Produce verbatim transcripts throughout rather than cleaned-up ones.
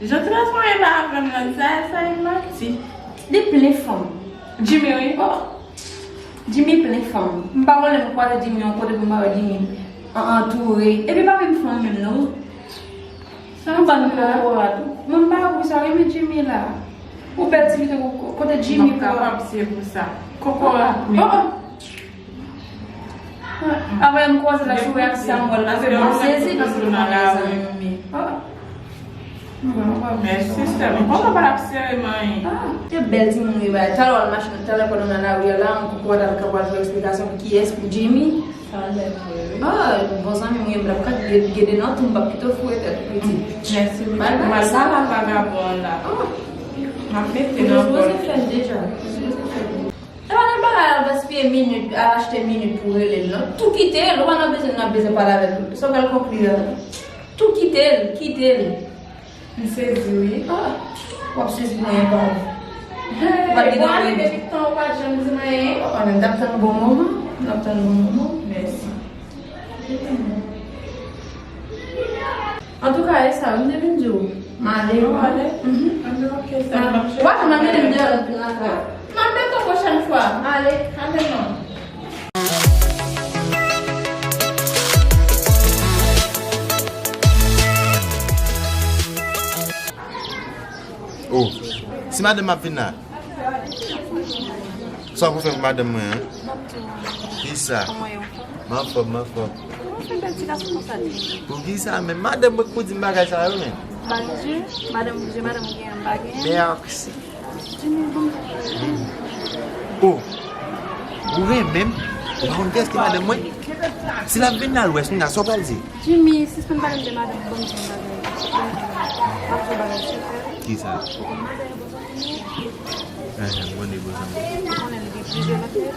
Jan ti gason e la avè m nan, sa, sa e manti. Li plen fanm. Jimmy, wi. Oh. Jimmy plen fanm. M pa konnen m kwaze Jimmy yon kote pou m pa wè Jimmy an-, antoure. Epi pa menm fanm menm non. Sa yon bann kokorat tou. Mwen m pa pou sa, renmen Jimmy la. Ou bèl ti vite kote Jimmy. M ap kapab si e pou sa. Kokorat menm. Oh, oh. Avè m kwaze la sou reaksyon mwen la, se bon sezi paske nou pa nan la wi. Men sistè, mwen kontan pa ap sere manyen. Ah, se bèl timoun wi bay. Talè w al mache, talè pandan w nan lari a la, yon kokorat al kapab al fè eksplikasyon pou kiyès, pou Jimmy. Sa bèl vre wi. Ah, bon zanmi mwen, m ap kat gede nan tou, m p ap kite w foure tèt ou piti. Mèsi wi. Mal sa la vagabon an la. Ah. M ap mete nan bòl. Ou te sipoze fè l deja. Ou te sipoze fè l. Se pa nan bagay al gaspiye minit, al achte minit pou rele l non. Tou kite l, ou pa nan bezwen, nan bezwen pale avè l. Sa w pral konkli la? Tou kite l, kite l. M sezi wi. Ah, w ap sezi pou anyen pa w. Ou pa t gen dwa rele. Depi tan ou pa t janm di m anyen. Ou pa menm t ap tann bon moman, m ap tann bon moman. Mèsi. Antouka, e sa, m te vin di w. M ale. Ou ale? Mhm. Anben, ok, sa m ap chèche. Ou pa janm ap mete m deyò lòt vin lakay. M ap mete w pwochèn fwa. Ale. Ale non. Oh, si madanm ap vin la. Sa w pou fè pou madanm mwen an? Kisa? Kòman yo? M anfòm, m anfòm. Kòman fè bèl ti gason konsa, Jimmy? Poukisa menm? Madanm mwen k pou di m bagay sa yo menm. M pa gen je, madanm ou gen, m pa gen. Mèsi. Jimmy, bon. Oh, ou renmen m? Ou pa konn kiyès ki madanm mwen? Si l ap vin nan lwès, nou nan sa w pral di? Jimmy, sispann pale m de madanm, ban m di yon bagay. Ban m di yon bagay. M ap di yon bagay sekrè. Kisa? Ou konn madanm yo bon zanmi m? Enhen, m konnen bon zanmi. Ou konnen li gen plizyè lòt nèg?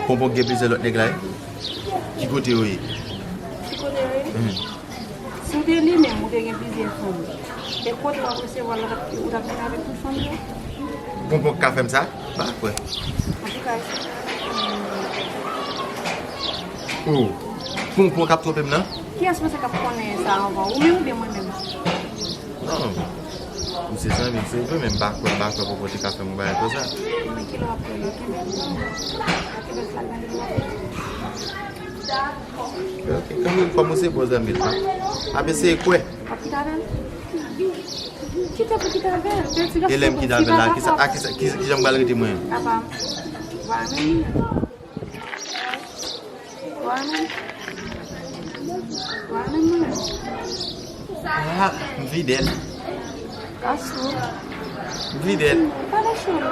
Ponpon gen plizyè lòt nèg la, wi? Ki kote yo ye? Ki kote yo ye? Mhm. Si w te li menm, ou te gen plizyè fanm. E kote w ap resevwa l la, ou t ap vin avèk tout fanm yo? Ponpon ka fè m sa? Pa kwè. Antouka, oh, Ponpon k ap twonpe m nan? Kiyès panse k ap konnen sa anvan? Ou menm oubyen mwen menm? Non. Ou se zanmi m, se vre, men m pa kwè, m pa kwè Ponpon te ka fè m yon bagay konsa. Men kilè w ap fè l, w ap kenbe l? W ap kenbe l flag nan men w? Ok, ok. Kòm, kòm ou se bon zanmi l, pa, pa eseye kwè. W ap kite avè l? Kite pou kite avè l. Se ti gason. E lè m kite avè l la, kisa, a, kisa, ki, kijan m pral rete mwen? Papa m. Wa menm. Wa menm. Wa menm mwen. Ah, m fidèl. Gasou. M fidèl. Pale cho non.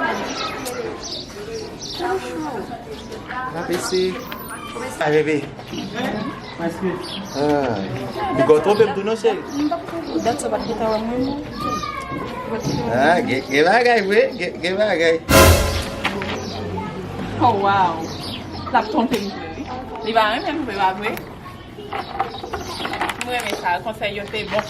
Pale cho. N ap eseye. Ay, bebe. Ah. Ou twonpe m tou non, cheri. Dat sa pa t gentan wè mwen non. Ah, gen, gen bagay vre, gen, gen bagay. Oh, wow. L ap twonpe m vre, wi. Li pa renmen m vre, pa vre? M renmen sa, konsèy yo te bon.